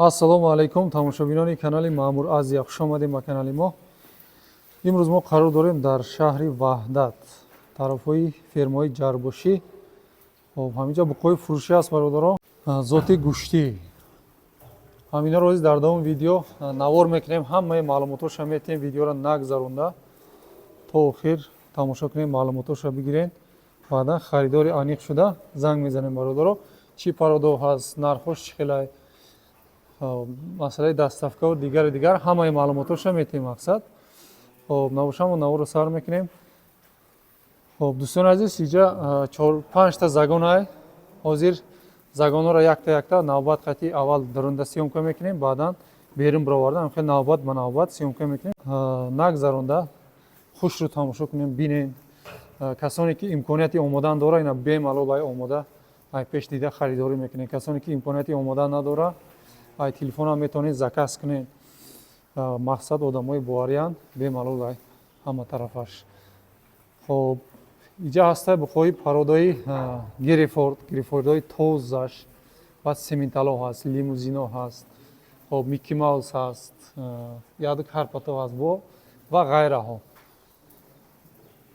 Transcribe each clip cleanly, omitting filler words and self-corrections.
Ассалому алайкум, тамошобинони канали Маъмур Азия, хуш омадем ба канали мо. Имрӯз мо қарор дорем дар шаҳри Ваҳдат, тарафҳои фермаҳои ҷарбошӣ. Хоб, ҳаминҷа буқҳои фурӯшӣ аст, бародаро, зоти гӯштӣ. Ҳаминаро ҳозир дар давоми видео навор мекунем, ҳамаи маълумотҳоша метиҳем. Видеоро нагзаронда то охир тамошо кунем, маълумотҳоша бигирем, баъдан харидори аниқ шуда занг мезанем. Бародаро, чӣ пародо ҳаст, нархҳош чӣ хелай, масъалаи доставкаву дигару дигар, ҳамаи маълумотҳоша метиҳем. Мақсад, хоб, набошамо наворро сар мекунем. Хоб, дӯстони азиз, иҷа чор панҷта загонай. Ҳозир загонҳоро якта якта навбат қатӣ аввал дарунда съёмка мекунем, баъдан берун бароварда, хел навбат ба навбат съёмка мекунем. Нагзаронда хушрӯ тамошо кунем, бинен. Касоне ки имконияти омодан дора, ина бемалол ай омода, ай пеш дида харидорӣ мекунем. Касоне ки имконияти омодан надора, ай телефонам метавонед заказ кунед. Мақсад, одамои бовариянд, бемалол ай ҳама тарафаш. Хоб, иҷа ҳаста буқҳои пародаи герефорд, герефордҳои тозаш, баъд сементало ҳаст, лимузино ҳаст, хоб, Микки Маус ҳаст, яду карпато ҳаст бо ва ғайраҳо.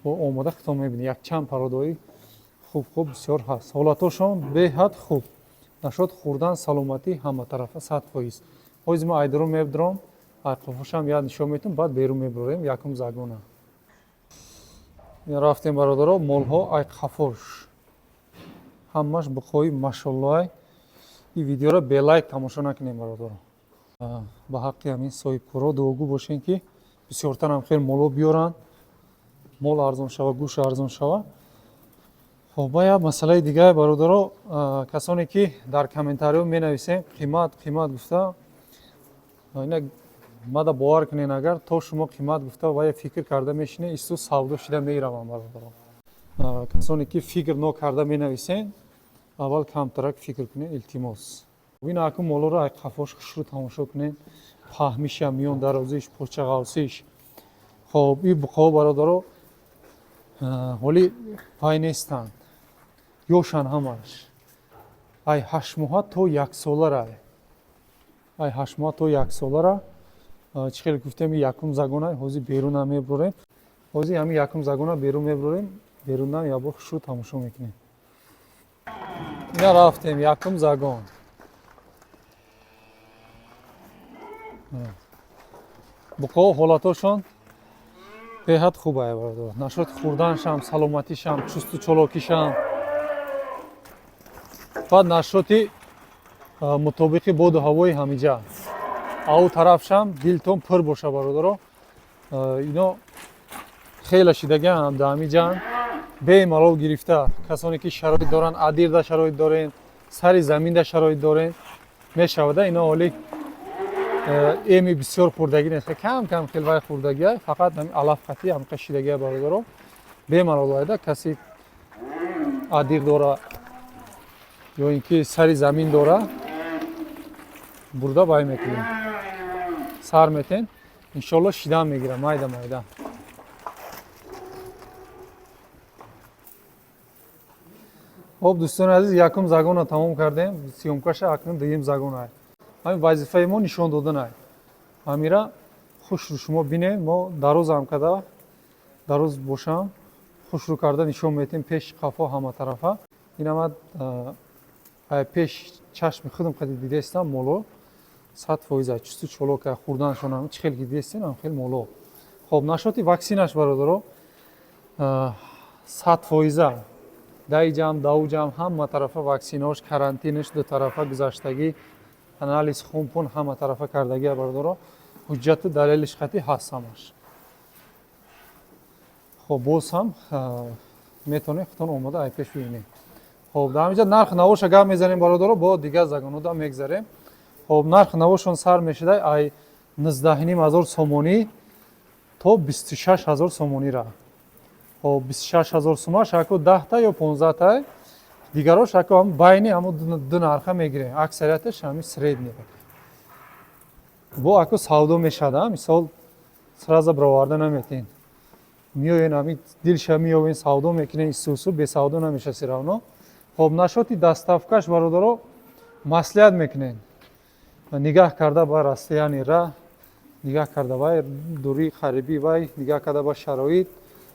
Бо омода худтон мебинед, якчанд пародаҳои хуб хуб бисёр ҳаст. Ҳолатҳошон беҳад хуб, нашод хӯрдан, саломатӣ ҳаматарафа 100%. Ҳозир мо айдарун мебдуром, айқофошам як нишон метум, баъд берун мебурорем. Якум загона рафтем, бародаро. Молҳо ай қафош ҳамаш буқҳои машоллоай. Ин видеоро бе лайк тамошо накунем, бародаро. Ба ҳаққи ҳамин соҳибкоро дуогӯ бошем, ки бисёртарам хел моло биёранд, мол арзон шава, гӯш арзон шава. Хоб, ба як масъалаи дигар, бародаро, касоне ки дар комментариҳо менависем, қимат қимат гуфта, ина мада бовар кунед, агар то шумо қимат гуфта ва фикр карда мешинед, исту савдо шида меравам. Бародаро, касоне ки фикр нокарда менависен, аввал камтарак фикр кунед, илтимос. Ина акун молоро ай қафош хушрӯ тамошо кунед, паҳмиша, миён дарозиш, почағавсиш. Хоб, ин буқҳо, бародаро, ҳоли пай нестанд, ёшан ҳамаш, ай 8 моҳа то яксолара, ай 8 моҳа то яксолара. Чӣ хеле гуфтем, якум загона ҳозир берунам мебурорем. Ҳозир ҳамин якум загона берун мебурорем, берунам якбор хушрӯ тамошо мекунем. Ина рафтем, якум загон. Буқҳо ҳолатҳошон беҳад хуб ай, бародар, нашоти хӯрданшам, саломатишам, чусту чолокишам, баъд нашоти мутобиқи боду ҳавои ҳамиҷа ау тарафшам дилтон пур боша, бародаро. Ино хеле шидагиам да ҳамиҷаанд, бемалол гирифта. Касоне ки шароит доранд, адирда шароит дорен, сари заминда шароит дорен, мешавада. Ино ҳоли эми бисёр хӯрдагӣ нест, кам кам хелвай хӯрдагия, фақат ҳами алаф қатӣ ҳамқа шидагия. Бародаро, бемалол айда каси адир дора ё ин ки сари замин дора, бурда бай мекунем, сар метен, иншолло шидан мегирам майда майда. Хоб, дӯстони азиз, якум загона тамом кардем съёмкаша, акнун дуюм загона. Ҳамин вазифаи мо нишон доданай, ҳамира хушрӯ шумо бинед. Мо дарозам када дароз бошам, хушрӯ карда нишон метем, пеш, қафо, ҳама тарафа. Инама пеш чашми худам қади дидестам, моло 100% чусту чолока, хӯрданашон чӣ хел ки дидестен, ам хел моло. Хоб, нашоти ваксинаш, бародаро, 100%, даиҷам, дауҷам, ҳама тарафа ваксинаош, карантинаш ду тарафа гузаштагӣ, анализ хунпун ҳама тарафа кардагия, бародаро, ҳуҷҷату далелиш қатӣ ҳаст ҳамаш. Хоб, боз ҳам метавонед худтон омода ай пеш бибинед. Хоб, дар ҳаминҷа нарх навоша гап мезанем, бародаро, бо дигар загонҳода мегзарем. Хоб, нарх навошон сар мешуда ай 19,5 ҳазор сомонӣ то 26 ҳазор сомонира. Хоб, 26 ҳазор сума шаку 10-та ё 15-та, дигарош аку ҳам байни ҳамо ду нарха мегирем, аксарияташ ҳами средний. Бо аку савдо мешада, мисол, сразу бароварда наметен, миёен, ҳами дилша миёвен, савдо мекунен, исусу бесавдо намеша всё равно. Хоб, нашоти доставкаш, бародаро, маслиҳат мекунен. Нигаҳ карда ба расстояние ра, нигаҳ карда вай дурии қарибӣ вай, нигаҳ карда ба шароит,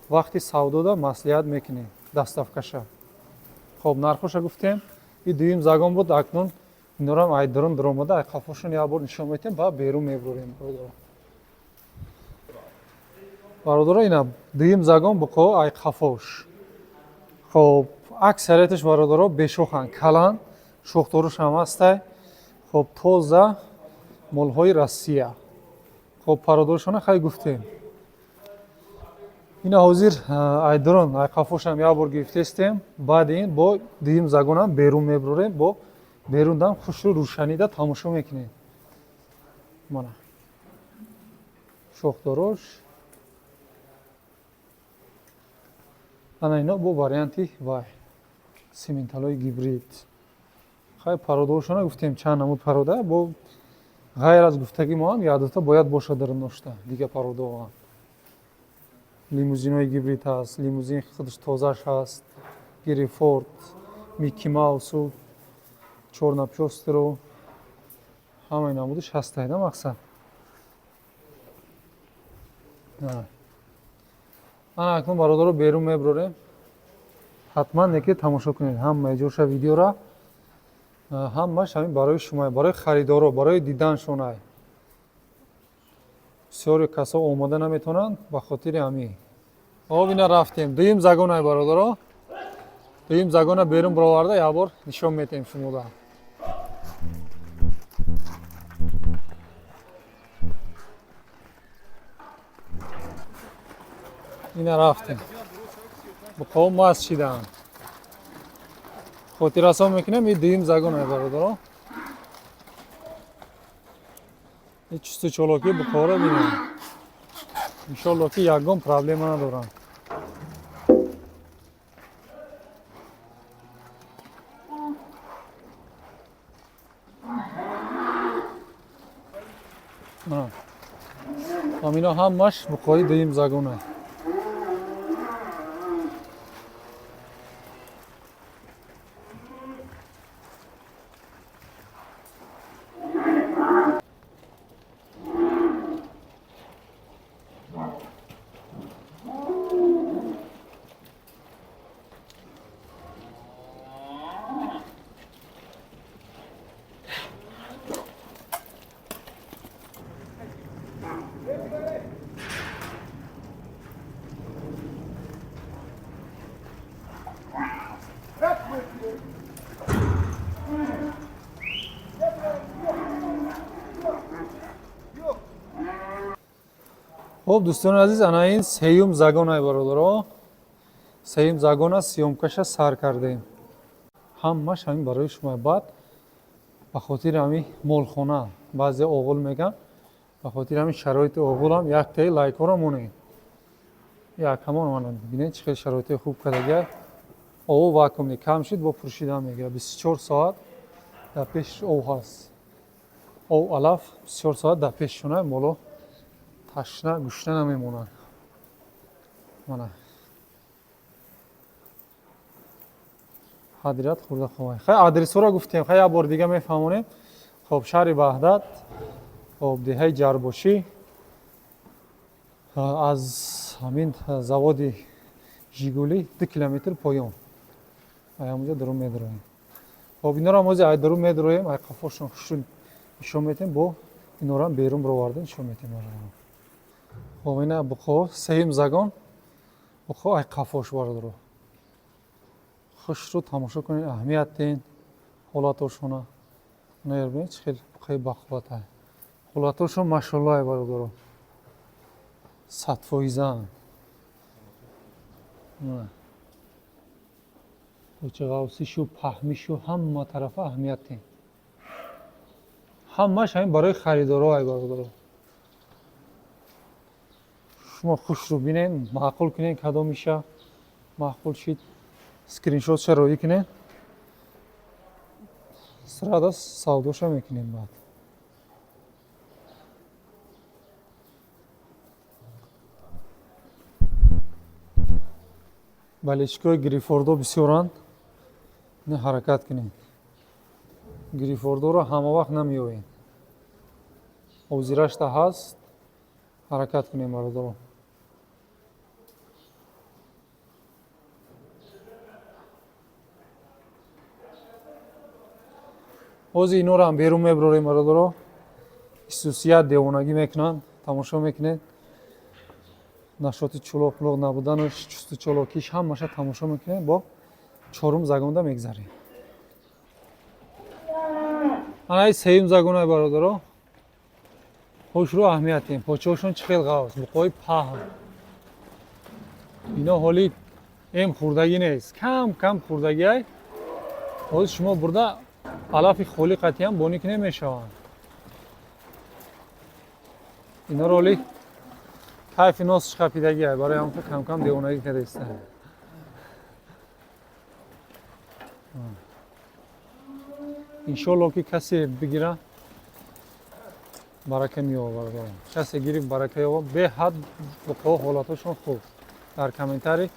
вақти савдода маслиҳат мекунем доставкаша. Хоб, нархоша гуфтем. И дуюм загон буд, акнун инорам ай дурун дуромада, ай қафошон як бор нишон метем, ба берун мебурем. Бародаро, ина дуюм загон буқо ай қафош. Хоб, аксарияташ, бародаро, бешоханд, калан, шохторуш ҳам ҳастай. Хоб, тоза молҳои Россия. Хоб, пародоршона хай гуфтем. Ина ҳозир айдурон ай қафошам як бор гирифтестем. Баъди ин бо дуюм загонам берун мебурем, бо берундам хушру рӯшанида тамошо мекунем. Мана шохдорош. Ана ино бо варианти вай сименталои гибрид. Хай, пародоршона гуфтем, чанд намуд парода, бо ғайр аз гуфтагӣ мо ҳам якдута бояд бошад дар ношта дига пародоам. Лимузинои гибрид ҳаст, лимузин худаш тозаш ҳаст, Герефорд, Микки Маусу, чорнапёстеро, ҳамаи намудаш ҳастайда мақсад. Ана акнун, бародаро, берун мебурорем. Ҳатман неки тамошо кунед ҳамаи ҷоша видеора. Ҳамаш ҳамин барои шумо, барои харидоро, барои диданшонай. Бисёри касо омода наметавонанд ба хотири ҳамин. Об, ина рафтем. Дуюм загонай, бародаро. Дуюм загона берун бароварда як бор нишон метаҳем шумода. Ина рафтем. Буқо маст шидаанд. Хотиррасон мекунем, ин дуюм загонай, бародаро. Ин чусту чолокӣ буқоро бинем. Иншолло ки ягон проблема надоранд. Ҳамино ҳамаш буқои дуюм загонай. Хуб, дӯстони азиз, ана ин сеюм загонай, бародаро. Сеюм загона съёмкаша сар кардем. Ҳамаш ҳамин барои шумо. Баъд ба хотири ҳамин молхона баъзе оғул меган, ба хотири ҳамин шароити оғулам яктаи лайкҳоро монед. Як ҳамон мана бинед, чӣ хел шароити хуб кардагия. Обу вакуумный, кам шид, бо пуршида мегирад. 24 соат дар пеш ов ҳаст. Ов, алаф 24 соат дар пешшона, моло ташна гушна намемонанд. Мана ҳадират хӯрда ховай. Хай, адресҳоро гуфтем, хай як бор дига мефаҳмонем. Хоб, шаҳри Ваҳдат, хоб, деҳаи Ҷарбошӣ, аз ҳамин заводи Жигулӣ 2 километр поён. Ай ҳамонҷо дурун медуроем. Хоб, инорам ҳозир ай дурун медуроем, ай қафошон хушрӯ нишон метем, бо инорам берун бироварда нишон метем. Хоб, ина буқо сеюм загон, буқо ай қафош, бародаро. Хушрӯ тамошо кунед, аҳамият диҳед ҳолатошона. Бинед, чӣ хел буқаи бақувватай. Ҳолатошон машоллоҳ, бародаро. 100%-анд. Кӯчағавсишу паҳмишу ҳама тарафа аҳамият диҳед. Ҳамаш ҳамин барои харидоро ай, бародаро. Шумо хушрӯ бинед, маъқул кунед, кадомиша маъқул шид, скриншотша роӣ кунед. Сразу савдоша мекунем баъд. Болельщикои грифордо бисёранд. Не, ҳаракат кунед. Грифордоро ҳама вақт намеёбед. Ҳозирашта ҳаст, ҳаракат кунем, бародаро. Ҳозир инора ҳам берун мебарорем, бародаро. Хусусият девонагӣ мекунанд, тамошо мекунед. Нашоти чулоқ-пулоқ набуданаш, чусту чолокиш ҳамаша тамошо мекунем. Бо чорум загонда мегзарем. Анаи сеюм загонай, бародаро. Ҳошро аҳамият диҳем. Почаҳошон чӣ хел ғавз, буқои паҳн. Ино ҳоли эм хӯрдагӣ нест, кам кам хӯрдагиай. Ҳозир шумо бурда алафи холӣ қатъиян боник намешаванд. Иноро ҳоли кайфи носш қапидагиай, барои ҳам кам кам девонагӣ кардаистанд. Иншолло ки касе бигира барака меёбад. Касе гирифт барака ёбад. Беҳад буқо ҳолатошон хуб. Дар комментарий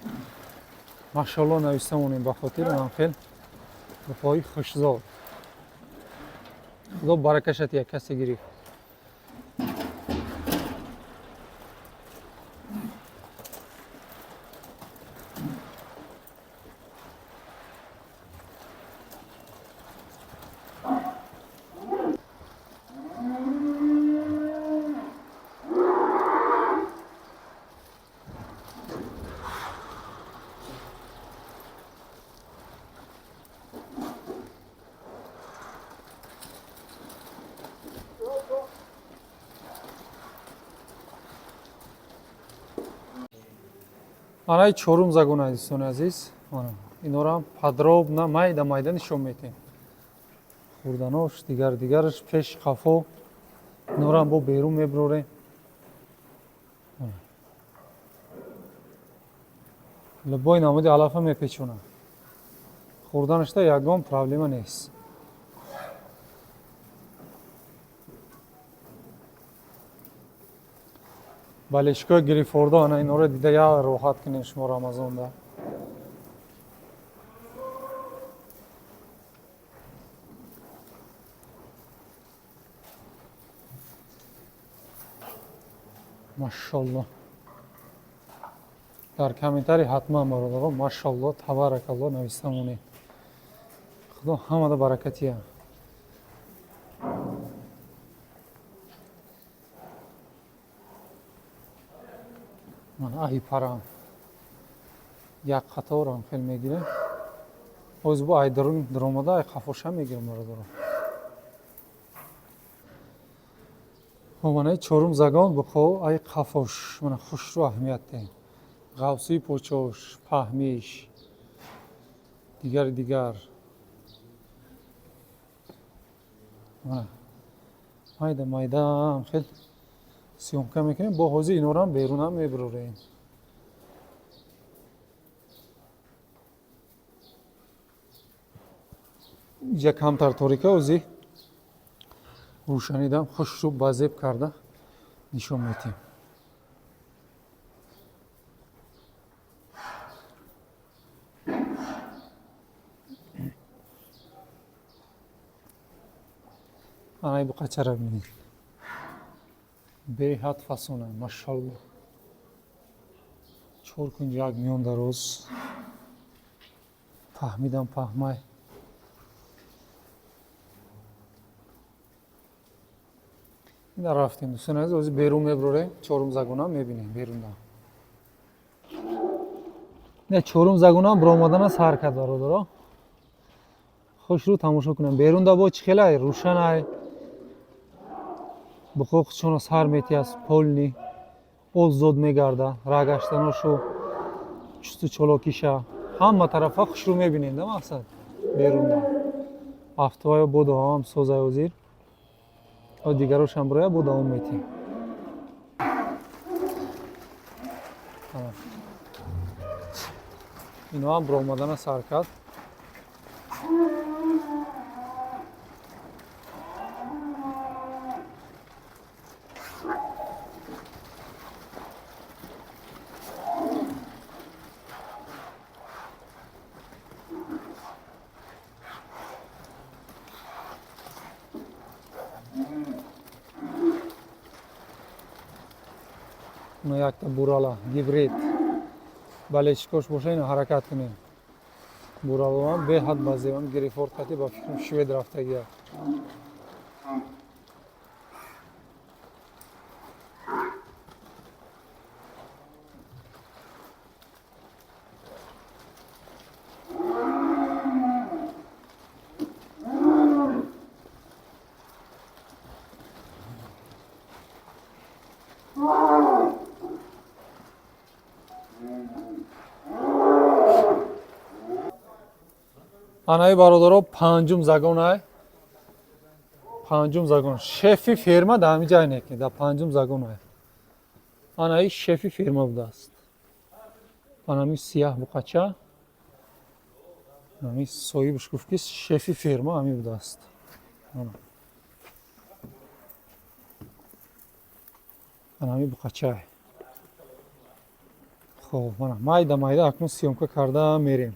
машалло нависта монем ба хотир ман хел буқои хушзод. Худо баракаша тия касе гирифт. Анаи чорум загона, дӯстони азиз. Инорам подробно майда майда нишон метем. Хурданош, дигар дигараш, пеш қафо. Инорам бо берун меброрем. Либои намуди алафа мепечонам. Хурданашда ягон проблема нест. Балешкои гирифордо ана инора дида я роҳат кунем шумо Рамазонда. Машалло. Дар комментарий ҳатман, бародаро, машалло, табаракалло нависта монед. Худо ҳамада баракатия. Ман аҳи парам як қаторам хел мегирем. Ҳозир бо ай дарун даромада ай қафоша мегирем, бародаро. Хоб, манаи чорум загон буқо ай қафош, мана хушрӯ аҳамият диҳем. Ғавсии почош, паҳмиш, дигари дигар. Мана майда майдаам хел съёмка мекунем. Бо ҳозир инорам берунам мебарорем. Инҷа камтар торика, ҳозир рӯшанидам хушрӯ базеб карда нишон метиҳем. Анаи буқачара бинед. Беҳад фасона, машалло. Чор кунҷ як миён дароз. Фаҳмидам паҳмай. Ина рафтем, дӯстони азиз, ҳозир берун мебарорем, чорум загонам мебинем берунда. Не, чорум загонам баромадана сар кард, бародаро. Хушрӯ тамошо кунем. Берунда бо чӣ хелай, рӯшанай. Буқоқчоно сар метиҳаст, полни озод мегарда, рагаштаношу чусту чолокиша ҳама тарафа хушрӯ мебинем да мақсад берунда. Афтоваё бо давом созай ҳозир. О дигарошам бироя бо давом метиҳем. Иноам баромадана сар кард. Уна якта бурала гибрид балечикош боша, ина ҳаракат кунем. Буралоам беҳад базевам, гирифорд қати, ба фикрам, швед рафтагия. Анаи, бародаро, панҷум загонай, панҷум загон. Шефи ферма дар ҳамин ҷай неки, дар панҷум загонай. Анаи шефи ферма будааст. Анами сияҳ буқача, ами соҳибаш гуфт, ки шефи ферма ҳамин будааст. Анами буқачай. Хоб, мана майда майда акнун съёмка карда мерем.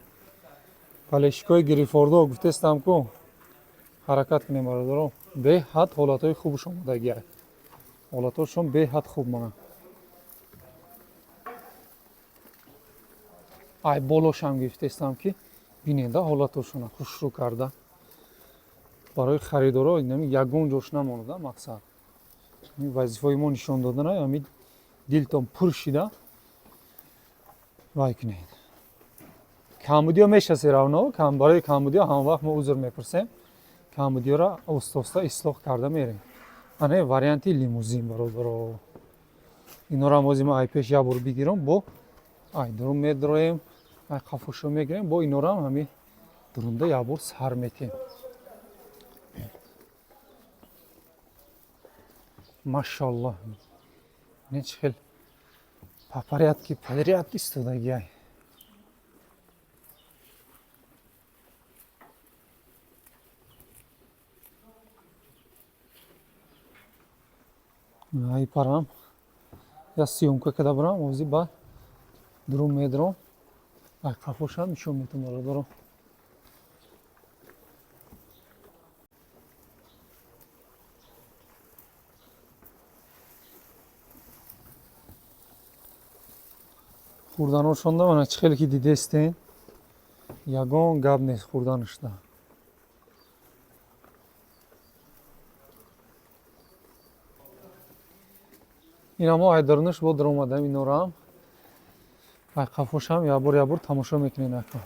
Палешикои гирифордо гуфтестам ку, ҳаракат кунем, бародаро. Беҳад ҳолатҳои хубаш омодагия, ҳолатҳошон беҳад хуб. Мана, ай болошам гирифтестам, ки бинеда ҳолатошона хушрӯ карда барои харидоро. Инами ягон ҷош намонада. Мақсад вазифаи мо нишон додана, ами дилтон пур шида вай кунед. Камбудиё мешасе равно, барои камбудиё ҳамавақт мо узр мепурсем. Камбудиёро оста-оста ислоҳ карда мерем. Ана варианти лимузин, бародаро. Инора мози ма ай пеш як бор бигирам, бо ай дурун медроем, ай қафошо мегирем, бо инорам ҳами дурунда як бор сар метем. Машаллоҳ, не чӣ хел по порядке подряд истодагиай. Ай парам я съёмка када бурам, ози ба дурун медром, ай қафошам нишон метам, бародаро. Хӯрданошонда мана чӣ хеле ки дидестен, ягон гап нест хӯрданашда. Ина мо айдарунаш бо даромадам, инорам ай қафошам якбор якбор тамошо мекунем. Ака,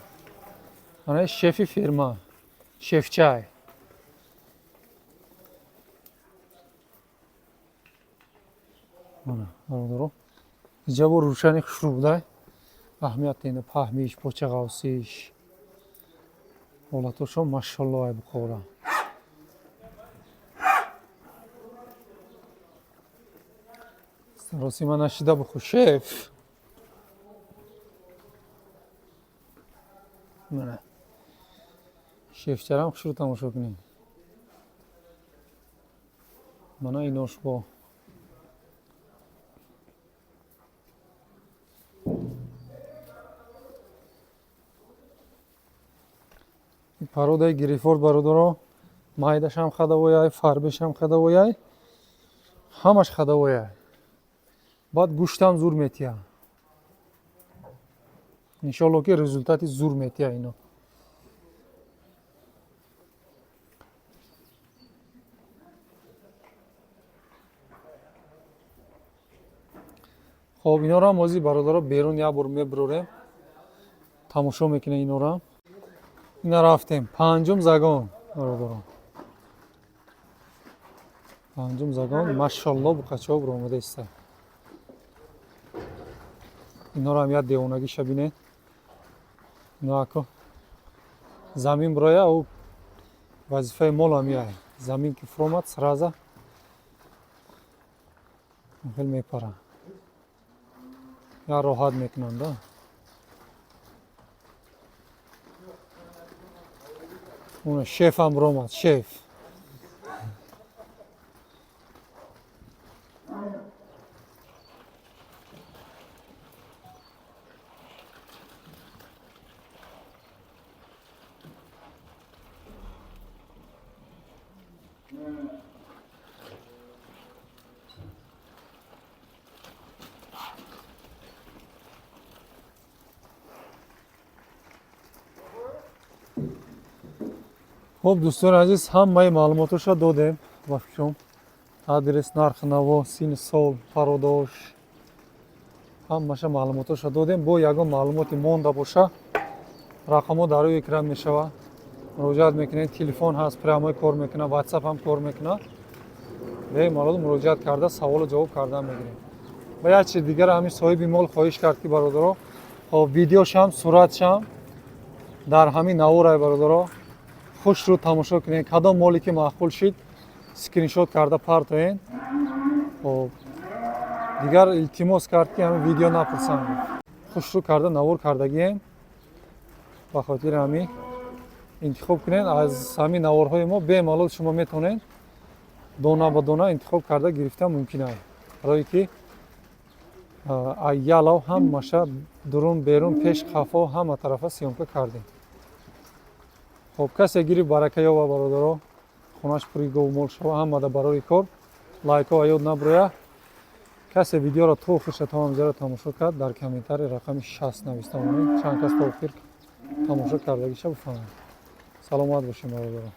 ана шефи фирма, шефчай. Мана, бародаро, иҷа бо рӯшани хушрӯ будай. Аҳамият дена паҳмиш, поча ғавсиш, ҳолатошон машалло. Ай Бухора саросима нашида бухӯ, шеф. Мана шефчарам хушрӯ тамошо кунед. Мана инош бо породаи гирифорд, бародаро. Майдашам ходовой ай, фарбешам ходовой ай, ҳамаш ходовой ай. Баъд гӯштам зур метиҳа. Иншолло, ки результати зур метиҳа ино. Хоб, инорам ози, бародаро, берун як бор мебурорем, тамошо мекунем инорам. Ина рафтем панҷум загон, бародарон, панҷум загон. Машалло, буқачаҳо буромада иста. Инорам як девонагиша бинед. Ино ако замин буроя, ӯ вазифаи молам яй. Замин ки фуромад, сразу хел мепара, я роҳат мекунанд да. Уна шефам буромад, шеф. Хуб, дӯстони азиз, ҳамаи маълумотоша додем. Ба фикрам, адрес, нархи наво, синни сол, пародош, ҳамаша маълумотоша додем. Бо ягон маълумоти монда боша, рақамҳо дар рӯи экран мешава, муроҷиат мекунед. Телефон ҳаст, прямой кор мекунад, Ватсап ҳам кор мекунад. Бемалол муроҷиат карда, саволу ҷавоб кардан мегирем. Ва як чиз дигар, ҳамин соҳиби мол хоҳиш кард, ки, бародаро, хоб, видеошам, суратшам дар ҳамин наворай. Бародаро, хушрӯ тамошо кунед. Кадом моле ки маъқул шид, скриншот карда партоен. Хоб, дигар илтимос кард, ки ҳамин видео напурсанд. Хушрӯ карда навор кардагием. Ба хотири ҳамин интихоб кунед. Аз ҳамин наворҳои мо бемалол шумо метавонед дона ба дона интихоб карда гирифтан мумкин аст, барое ки ялав ҳамаша, дурун, берун, пеш, қафо, ҳама тарафа съёмка кардем. Хоб, касе гирифт, барака ёба, бародаро, хонаш пури говмол шава. Ҳамада барои кор лайкҳо ёд наброя. Касе видеоро то охирша то ҳамҷара тамошо кард, дар комментарий рақами 60 нависта монед, чанд кас то охир тамошо кардагиша бифаҳмед. Саломат бошем, бародаро.